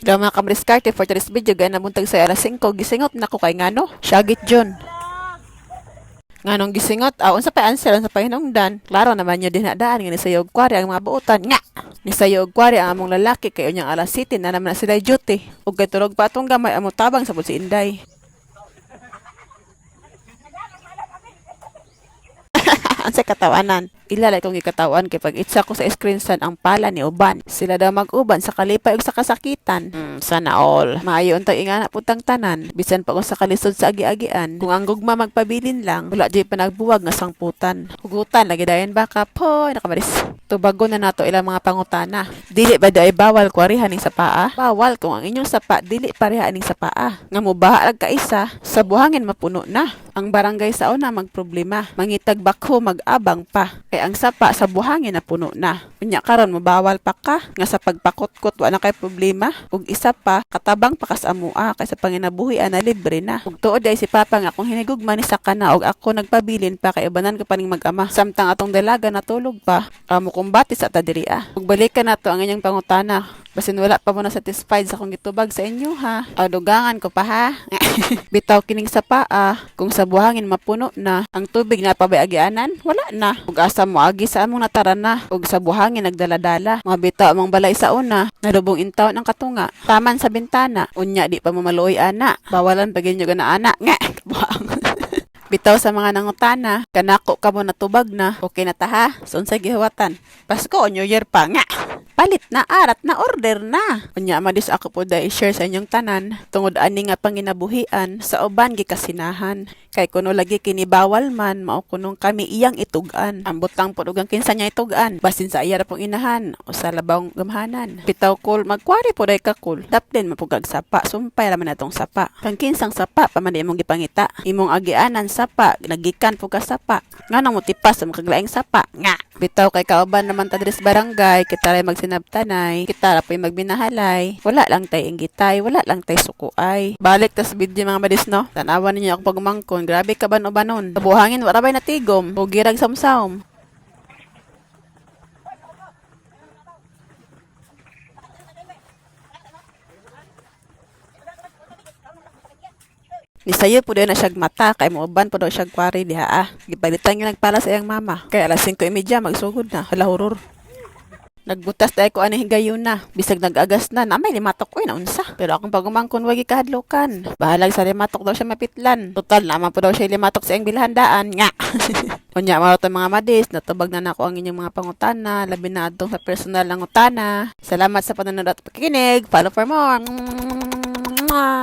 Hello, mga kamadiskarte, for today's video gay nabuntag sa alas 5, gisingot na ko kay ngano syagit jud. Nganong gisingot? Ah, unsa pa answer, unsa pa hinungdan? Klaro naman nyo din daan nga nisayog kwari ang mga buotan nga. Nisayog kwari ang among lalaki kay unyang alas 7 na naman na sila duty. Ug kay turog pa atong gamay amo tabang sa pud si Inday. Unsay katawanan? Ilalay kong gikatawan kay pag itsa ko sa screen stand ang pala ni uban. Sila daw mag-uban sa kalipay ug sa kasakitan. Sana all. Maayo untag ingana putang tanan. Bisan pa kung sa kalisod sa agi-agian. Kung ang gugma magpabilin lang, wala jud panagbuwag nga sangputan. Hugutan lagi dayon baka poy nakamaris. Tubagon na nato ilang mga pangutana. Dili ba ay bawal kwarihan ning sa paa? Bawal kung ang inyong sapa dili pareha ning sa paa. Nga mubaha lag kaisa, sa buhangin mapuno na. Ang barangay sa una magproblema. Mangitag bakho mag-abang pa. Kay ang sapa sa buhangin na puno na. Unya karon mobawal pa ka nga sa pagpakutkot wa na kay problema. Ug isa pa, katabang pa kas amoa kay sa panginabuhi na libre na. Ug tuod ay si Papa nga akong hinigugma ni sa kana og ako nagpabilin pa kay ubanan ko pa ning mag-ama. Samtang atong dalaga natulog pa, amo kumbati sa ta diri ah. Ug balikan nato ang inyong pangutana. Basin wala pa mo na satisfied sa akong gitubag sa inyo ha. Aw, dugangan ko pa ha. Bitaw kining sa paa, kung sa buhangin mapuno na, ang tubig na pabay agianan, wala na. Ug asa mo agi sa among natara na, ug sa buhangin nagdaladala. Mga bitaw among balay sa una, nalubong intawon ang katunga. Taman sa bintana, unya di pa mo maluoy ana. Bawalan pa gyud na ana. Nga, buang. Bitaw sa mga nangutana, kanako ka mo natubag na, okay na ta ha? So unsay gihuwatan? Pasko o New Year pa nga. Palit na arat na order na. Unya madis ako po dahil share sa inyong tanan tungod ani nga panginabuhian sa uban gikasinahan. Kay kuno lagi kini bawal man mao kunong kami iyang itug-an. Ambot lang po og kinsa niya itug-an. Basin sa iya ra pong inahan o sa labawng gamhanan. Bitaw kol magkwari po day ka kol. Daplin mapugag sapa, sumpay ra man atong sapa. Kang kinsang sapa pa man imong gipangita. Imong agianan sapa, nagikan po ka sapa. Nganong motipas sa makaglaing sapa? Nga. Bitaw kay kauban naman ta diri sa barangay, kita ray magsinabtanay, kita ra po'y magbinahalay. Wala lang tay inggitay, wala lang tay sukuay. Balik tas video, mga madis, no. Tanawan ninyo ako pagmangkon, grabe ka ban-ubanon. Sa buhangin wala bay natigom, o girag samsam. Nisayo po na siyag mata kay muuban po daw siyag kwari diha ah. Gipalitan nga nagpala sa iyang mama. Kay alas 5:30 magsugod na. Hala, horror. Nagbutas tayo ko ani higayon na. Bisag nag-agas na, na may limatok oy naunsa. Pero akong pagumangkon wagi kahadlukan. Bahalag sa limatok daw siya mapitlan. Total naman po daw siya limatok sa iyang bilhandaan nga. Unya mao to, mga madis, natubag na nako ang inyong mga pangutana, labi na adtong sa personal ng utana. Salamat sa panonood at pakikinig. Follow for more. Mwah!